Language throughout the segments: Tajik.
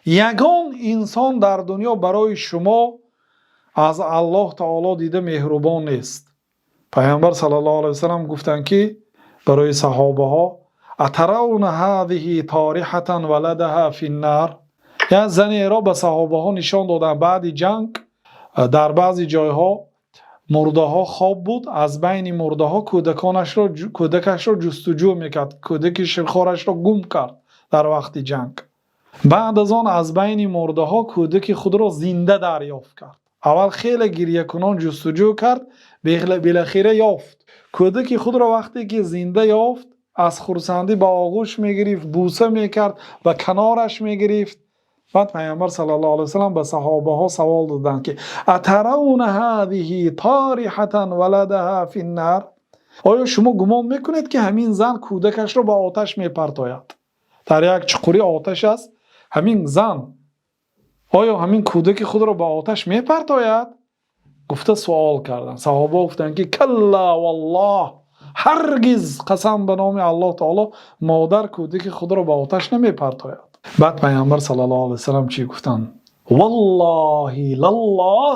Ягон инсон дар дунё барои шумо аз Аллоҳ таоло дида меҳрубон нест. Пайғамбар саллаллоҳу алайҳи васаллам гуфтанд, ки барои саҳобаҳо: أترون هذه طارحة ولدها في النار. Як занеро ба саҳобаҳо нишон доданд. Баъди ҷанг дар баъзе ҷойҳо мурдаҳо хоб буд. Аз байни мурдаҳо кӯдаконашро, кӯдакашро ҷустуҷӯ мекард. Кӯдаки ширхорашро гум кард дар вақти ҷанг. Баъд аз он аз байни мурдаҳо кӯдаки худро зинда дарёфт кард. Аввал хеле гирьякунон ҷустуҷӯ кард, билахира ёфт кӯдаки худро. Вақте ки зинда ёфт, аз хурсандӣ ба оғӯш мегирифт, бӯса мекард, ба канораш мегирифт. Баъд Пайғамбар саллаллоҳу алайҳи васаллам ба саҳобаҳо савол доданд, ки أترون هذه طارحة ولدها في النار. Оё шумо гумон мекунед, ки ҳамин зан кӯдакашро ба оташ мепартояд? Дар як чуқури оташ аст. Ҳамин зан оё ҳамин кӯдаки худро ба оташ мепартояд, гуфта суол карданд. Саҳоба гуфтанд, ки كلا والله, ҳаргиз, қасам ба номи Аллоҳ таоло, модар кӯдаки худро ба оташ намепартояд. Баъд Пайғамбар саллаллоҳу алайҳи васаллам чӣ гуфтанд? والله لله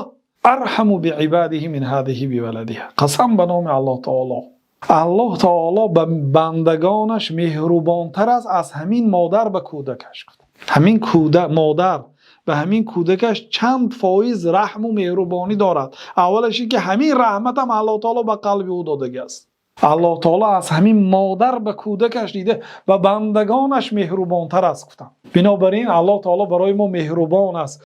أرحم بعباده من هذه بولدها. Қасам ба номи Аллоҳ таоло, Аллоҳ таоло ба бандагонаш меҳрубонтар аст аз ҳамин модар ба кӯдакаш. Ҳамин кӯдак, модар ба ҳамин кӯдакаш чанд фоиз раҳму меҳрубонӣ дорад? Аввалаш ин ки ҳамин раҳматам Аллоҳ таоло ба қалби ӯ додагиаст. Аллоҳ таоло аз ҳамин модар ба кӯдакаш дида ба бандагонаш меҳрубонтар аст, гуфтам. Бинобар ин Аллоҳ таоло барои мо меҳрубон аст.